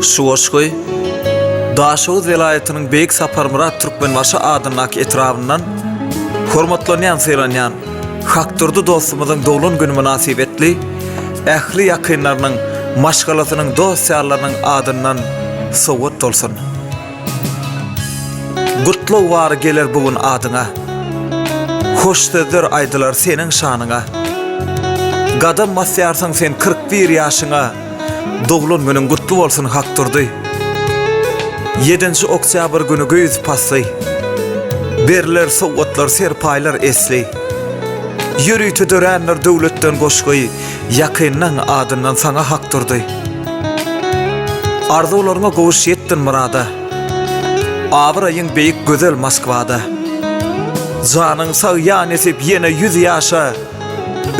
Şu goşgy Daşoguz welaýatynyň Beýik Saparmyrat Türkmenbaşy adyndaky etrabyndan hormatlanýan, sylanýan Hakdurdy dostumyzyň doglan güni mynasybetli ähli ýakynlarynyň, maşgalasynyň, dost-ýarlarynyň adyndan sowgat bolsun. Gutlag bary geler bu gün adyňa. Hoş sözler aýdylar seniň şanyňa. Gadam basýarsyň sen 41 ýaşyňa, Doglan günüň gutly bolsun Hakdurdy. Ýedinji oktýabr güni güýz pasly. Berler sowgatlar, serpaýlar esli. Ýörite dörändir döwletden goşgy, Ýakynlaň adyndan saňa Hakdurdy. Arzuwlaryňa gowuş ýetdin myrada. Abraýyň beýik gözel Moskwada. Janyň sag ýa nesip ýene ýüz ýaşa.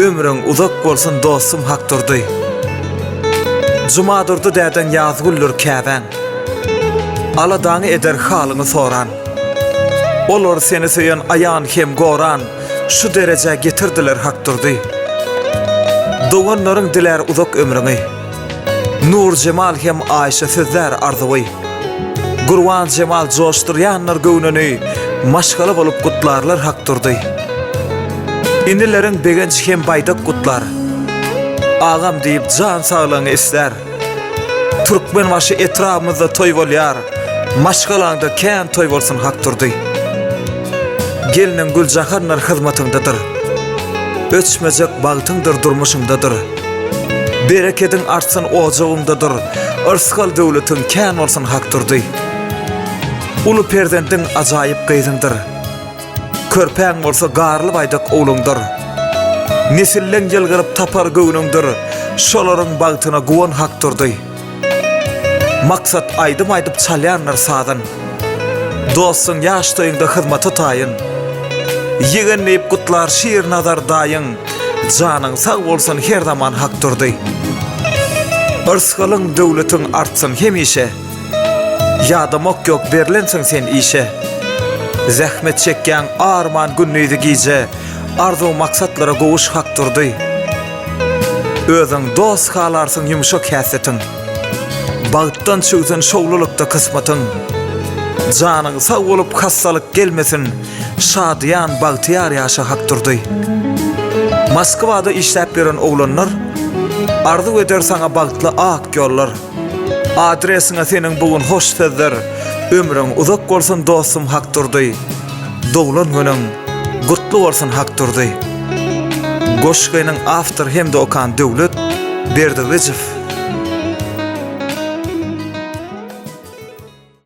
Ömrüň uzak bolsun dostum Hakdurdy. Jumadurdy dädeň Ýazgüldür käbäň. Aladaňy eder halyňy soran. Olar seni söýen aýan hem goran. Şu derejä getirdiler Hakdurdy. Doganlaryň dilär uzak ömrüňi. Nurjemal hem Aýşa sözlär arzuwy. Gurbanjemal joşdurýanlar göwnüni, Maşgala bolup gutlarlar Hakdurdy. Inileriň Begenç hem Baýdak gutlar. Agam diýip jan saglygyňy islär. Türkmenbaşy etrabymyzda toý bolýar. Maşgalaňda kän toý bolsun Hakdurdy. Gelniň Güljahandyr hyzmatyňdadyr. Öçmejek bagtyňdyr durmuşyňdadyr. Berekediň artsyn ojagyňdadyr. Yrsgal döwletiň kän bolsun Hakdurdy. Uly perzendiň ajaýyp gyzyňdyr. Körpäň bolsa garly baýdak ogluňdyr. Nesilleň ýylgyryp tapar göwnüňdir, Şolaryň bagtyna guwan Hakdurdy. Maksat aýdym aýdyp çalýandyr sazyn. Dostuň ýaş toýuňda hyzmata taýyn. Ýegen diýip gutlar Şirnazar daýyň, Janyň sag bolsun her zaman Hakdurdy. Yrsgalyň, döwletiň artsyn hemişe. Ýadamak ýok berlensiň sen işe. Zähmet çekýäň arman gündizi gije Arzuw maksatlara gowuş Hakdurdy. Özüň dost halarsyň ýumşak häsiýetiň. Bagtdan çüwsün şowlulykda kysmatyň. Janyň sag bolup hassalyk gelmesin Şadyýan bagtyýar ýaşa Hakdurdy. Moskwada işläp ýören oglanlar Arzuw eder saňa bagtly ak ýollar. Adresiňe seniň bu gün hoş sözler Ömrüň uzak bolsun dostum Hakdurdy Doglan günüň gutly bolsun Hakdurdy Goşgynyň awtory hem-de okan Döwlet Berdigylyjow.